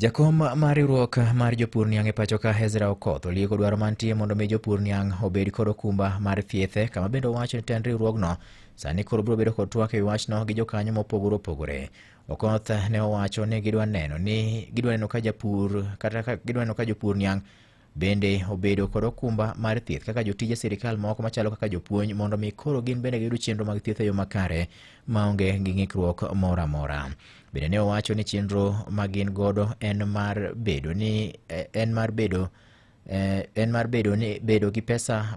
Jakom mar riwruok mar jopur niang' e pacho ka, Ezra Okoth, olieko dwaro mantie mondo mi jopur niang' obed kod okumba mar thieth, kama bende owacho ni tend riwruogno sani koro biro bedo kod twak e wi wachno gi jokanyo mopogore opogore. Okoth ne owacho ni gidwa neno ka japur kata ka gidwa neno ka jopur niang' bende obedo kod okumba mar thieth kaka jotije sirikal moko machalo kaka jopuonj, mondo mi koro gin bende giyud chenro mag thieth e yo makare maonge gi ng'ikruok moro amora. Bende ne owacho ni chenro ma gin godo en mar bedo ni bedo gi pesa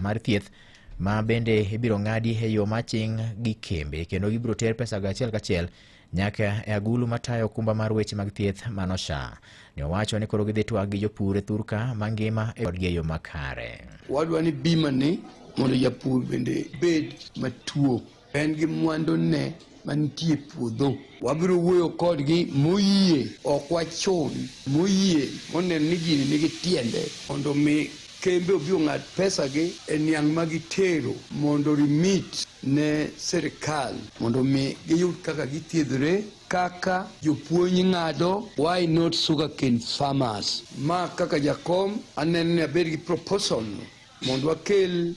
mar thieth ma bende ibiro ng'adi e yo maching' gi kembe, kendo gibiro ter pesa go achiel kachiel nyaka e agulu matayo okumba mar weche mag thieth mano SHA. Ne owacho ni koro gidhi twak gi jopur e thurka mangima e kodgi e yo makare. Wadwa ni bima ni mondo japur bende bed matuo en gi mwandu ne mantie e puodho. Wabiro wuoyo kodgi moyie, ok wachun, moyie moneno ni gini nigi tiende mondo mi kembe obi ong'ad pesa gi e niang' ma gitero mondo remit ne sirikal mondo mi giyud kaka githiedhore kaka jopuonj ng'ado. Why not sugarcane farmers? Ma kaka jakom aneno ni abed gi proposal no mondo wakel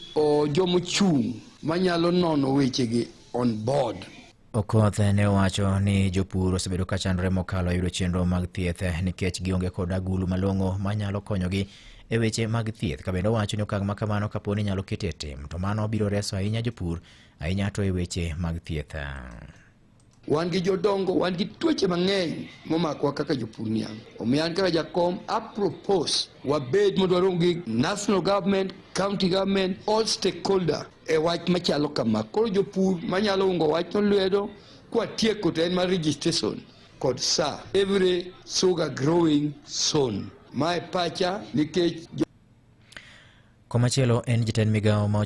jomochung' manyalo nono wechegi on board. Okoth ne owacho ni jopur osebedo ka chandore mokalo yudo chenro mag thieth nikech gionge kod agulu malong'o manyalo konyogi e weche mag thieth. Ka bende owacho ni okang' ma kamano kapo ni inyalo kete e tim, to mano biro reso ahinya jopur, ahinya to e weche mag thieth. Wan gi jodongo, wan gi tuoche mang'eny momakowa kaka jopur niang'. Omiyo an kaka jakom a propose wabed mondo warom gi national government, county government, all stakeholder e wach machalo kama. Koro jopur manyalo ungo wachno lwedo kwatieko to en mar registration kod SHA every sugar growing zone. Mae pacha nikech Komachielo en jatend migawo ma